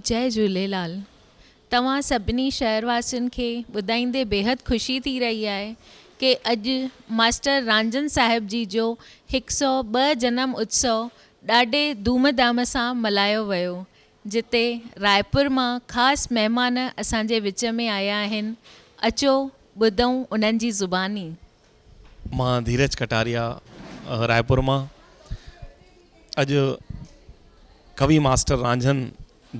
جئي جهوليلال توهان سڀني شهر واسين کي ٻڌائيندي بيحد خوشي ٿي رهي آهي ڪي اڄ ماسٽر رانجهن صاحب جي جو هڪ سئو ٻه جنم اتسو ڏاڍي ڌوم ڌام سان ملهايو ويو جتي رائپور مان خاص مهمان اسان جي وچ ۾ آيا آهن اچو ٻڌون انهن جي زباني. مان ڌيرج ڪٽاريا رائپور مان اڄ ڪوي ماسٽر رانجهن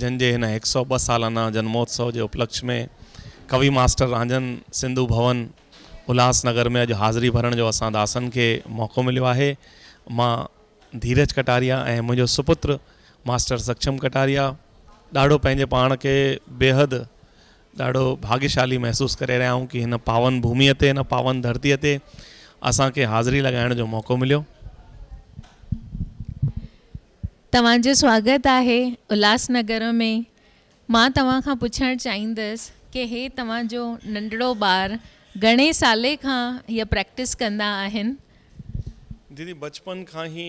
جن جي هن هڪ سئو ٻه سالانه جنموتسو جي اپلڪش ۾ ڪوي ماسٽر رانجهن سنڌو ڀون الهاس نگر ۾ اڄ حاضري ڀرڻ جو اسان داسن کي موقعو مليو آهي مان ڌيرج ڪٽاريا ۽ منهنجو سپتر ماسٽر سڪشم ڪٽاريا ڏاڍو پنهنجي پاڻ کي بيحد ڏاڍو ڀاڳيشالي محسوس ڪري رهيا آهيون ڪي هن پاون ڀوميء تي هن پاون ڌرتيء تي اسان کي حاضري لڳائڻ جو موقعو مليو. توهان جو سواگت آهي الهاس نگر ۾. مان توهان کان پڇڻ چاهيندس ڪي هي توهان جو ننڍڙو ٻار گهڻي سالي کان هيء پريڪٽس ڪندا آهن؟ ديدي بچپن کان ئي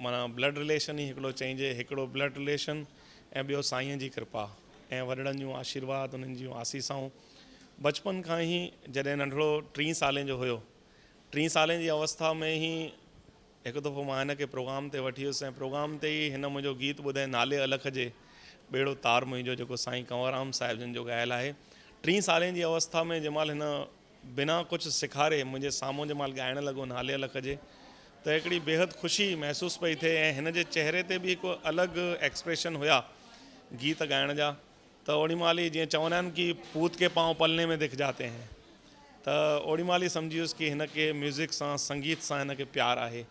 معنيٰ بلڊ رليشن ئي هڪڙو چئجي هڪڙو بلڊ رليشن ۽ ٻيو سائينء جي ڪرپا ۽ وڏڙن جون آشيرواد انهن جون آسيسائون بچپن کان ئي جڏهن ننڍڙو ٽين سالين جو هيو ٽين سالين جي اوسٿا ۾ ئي هڪ دفعو مان هن کي پروگرام تي وٺي ويس ۽ پروگرام تي ئي هن منهنجو گيت ٻڌائين نالي الک جي ٻيڙو تار منهنجو جيڪو سائين ڪنور رام صاحب جن جو ڳايل آهي ٽين سالين جي اوسٿا ۾ جنهن مهل هن بنا ڪجهه سيکاري منهنجي سامهون جنهن مهل ڳائڻ لڳو نالي الک جي ته هڪڙي بيحد خوشي محسوس پئي ٿئي ۽ هن جي چهري تي به هڪ الڳ ايڪسپريشن هيا گيت ڳائڻ جا ته اوڏي مهل ئي جيئن چوندا آهن ڪي پوت ڪي پانء پلني ۾ دک جاتي هين ته اوڏي مهل ئي سمجهي ويس ڪي هن کي ميوزڪ سان سنگيت سان هن کي پيار آهي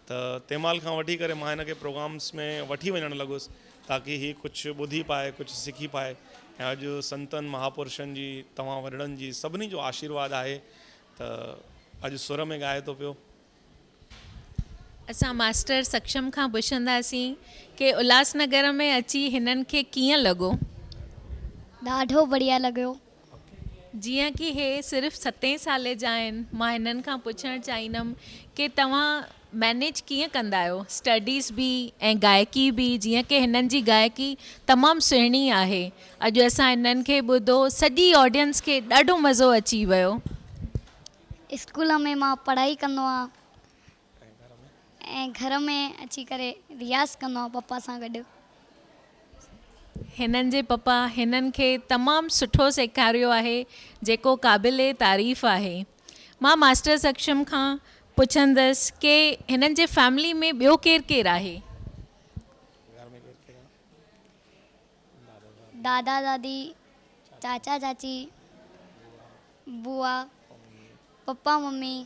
ته تنهن مهل کان وٺي ڪري مان هن کي پروگرامس ۾ وٺي وڃڻ لڳس تاڪي هي ڪجهه ٻڌي پائي ڪجهه سکي پائي ۽ اڄ سنتن مهاپرشن جي توهان وڏڙن جي سڀني جو آشيرواد آهي ته اڄ سر ۾ ڳائي ٿو پيو. اسان ماسٽر سڪشم کان پڇنداسين ڪي الهاس نگر ۾ اچي هنن کي ڪيئن لڳو؟ ڏاڍو بڙيا لڳيو. جيئن ڪي هي صرف ستين سالي جا آهن مان هنن کان پڇڻ چاهيندم ڪي توهان مينيج ڪيئن ڪندا آهيو اسٽڊيز به ۽ گائڪي به جيئن ڪي هنن جي گائڪي تمام سهڻي آهي اڄ اسان هنن کي ٻڌو سڄي آڊينس کي ڏاڍو مزو اچي ويو. اسڪول ۾ مان پڙهائي ڪندو آهيان ۽ گهر ۾ اچي ڪري رياض ڪندو آهيان پپا سان گڏ. هنن جي پپا هنن کي تمام سٺو سيکاريو آهي جيڪو قابل تعريف آهي. مان ماسٽر سڪشم کان پڇندس ڪي هنن جي فيملي ۾ ٻيو ڪير ڪير آهي؟ دادا دادي، چاچا چاچي، بوا، papa mummy.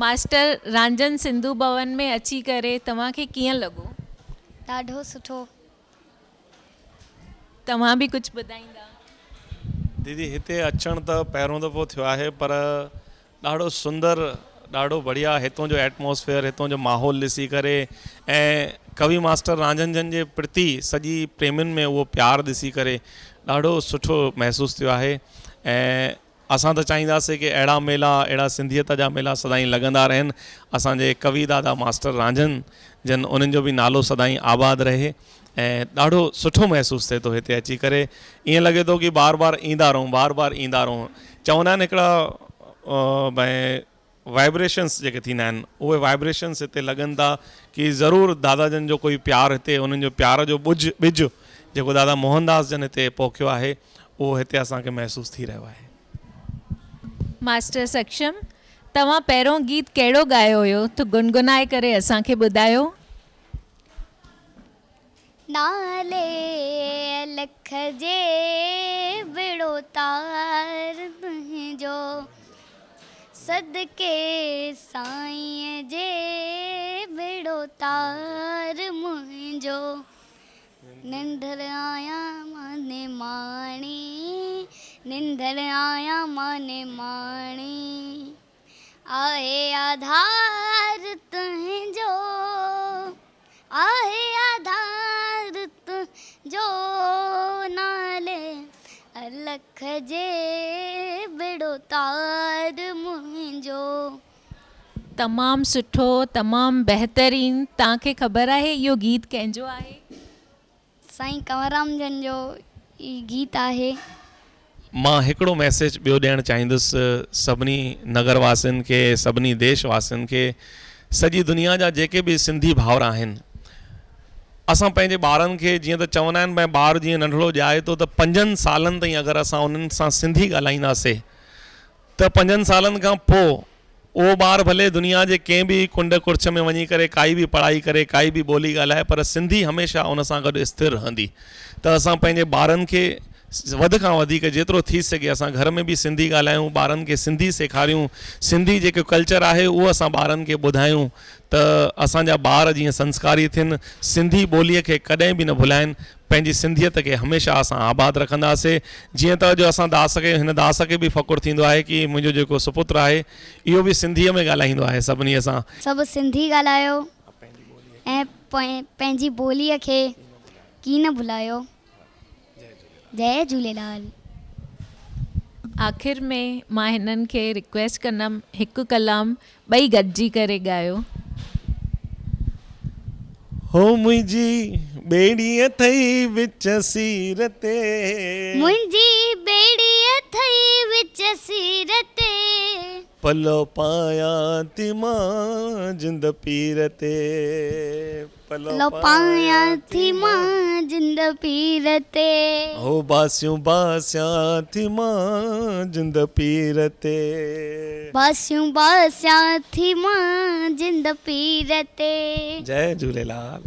Master Ranjhan Sindhu ڀون ۾ اچي ڪري توهان کي ڪيئن لڳو؟ ڏاڍو سٺو. توهان به ڪجهه ٻڌائيندا. ديدي هتي اچڻ ته پهريون دفعو ٿيو آهي پر ڏاڍو سندر ڏاڍو بڙيا هتون جو ايٽماسفيئر هتون جو ماحول ڏسي ڪري ۽ ڪوي ماسٽر رانجهن جن جي پرتي سڄي پريمين ۾ اهو پيار ڏسي ڪري ڏاڍو سٺو محسوس ٿيو آهي ۽ اسان ته چاهينداسين ڪي اهڙا ميلا اهڙا سنڌيت جا ميلا سدائين لڳندا رهن اسان جي ڪوي دادا ماسٽر رانجهن جن انهن جو به نالو سدائين آباد رهي ۽ ڏاڍو سٺو محسوس ٿئي ٿو هتي اچي ڪري ائين لڳي ٿو ڪي بار بار ايندا رهون بار بار ايندا رهون چوندا آهن هڪڙا ڀئي وائبريشنس جيڪي ٿيندا آهن اهي وائبريشنس هتي لڳن ٿا ڪي ضرور دادا جن جو ڪوئي پيار هتي انهن جو پيار جو ٻج ٻج جيڪو دادا موهن داس جن هتي پوکيو آهي اهو هتي اسان کي محسوس ٿي رهيو آهي. ماسٽر سڪشم توهان پهريون گيت ڪهڙو ڳايو هيو ته گنگنائي ڪري اسان کي ٻڌايو. نالي الک جي ٻيڙو تار تنهنجو صدقي سائينء جي ٻيڙو تار منهنجو ننڍڙ آهيان مان نماڻي ننڍڙ آهيان مان نماڻي آهي آڌار تنهنجو آهي آڌار تنهنجو نالي الک جي ٻيڙو تار منهنجو. تمام سٺو تمام بهترين توهان کي خبر آهي اهو گيت ڪنهن جو آهي؟ سائين ڪنور رام جن جو هي گيت آهي. مان هڪڙو ميسيج ٻيو ڏيڻ چاهيندس سڀني نگر واسين کي سڀني ديش واسين کي سڄي دنيا جا جيڪي به سنڌي ڀائر آهن اسان پنهنجي ٻارن کي جيئن ته چوندا آهن ڀائي ٻار جيئن ننڍڙو ڄائي ٿو ته پنجن سالن تائين اگر اسان انهن سان سنڌي ڳالهائينداسي ته پنجن سالن کان پوء اهو ٻار ڀلي دنيا جي ڪنهن به ڪنڊ ڪڙڇ ۾ وڃي ڪري ڪائي به پڙهائي ڪري ڪائي به ٻولي ڳالهائي پر سنڌي هميشه ان سان گڏ اسٿر رهندي ته اسان پنهنجي ٻارن کي وڌ کان وڌيڪ جيترو ٿي سگهي اسان گهر ۾ به سنڌي ڳالهايون ٻارن کي سنڌي سيکاريون سنڌي جيڪو ڪلچر آهي اهو اسان ٻارن کي ٻڌايون ته اسان جا ٻار جيئن سنسڪاري ٿين سنڌي ٻولي کي ڪڏهن به نه ڀلائين پنهنجي سنڌيت کي هميشه اسان آباد رکنداسي جيئن ته اڄ اسان داس کي هن داس کي به فخر ٿيندو آهي ڪي منهنجو جيڪو سپتر آهي اهو به سنڌيء ۾ ڳالهائيندو آهي سڀني سان. سڀ سنڌي ڳالهايو ۽ پنهنجي ٻوليء کي ڪين ڀلايو. جئي جهوليلال. آخر ۾ مان هنن کي رڪويسٽ ڪندم هڪ ڪلام ٻئي گڏجي ڪري ڳايو. هو منهنجي ٻيڙي اٿئي وچ سير تي. منهنجي ٻيڙي اٿئي وچ سير تي. پلو پايان ٿي مان جند پير تي. پلو پايان ٿي مان جند پير تي. هو باسيون باسيان ٿي مان جند پير تي. باسيون باسيان ٿي مان جند پير تي. جئي جهوليلال.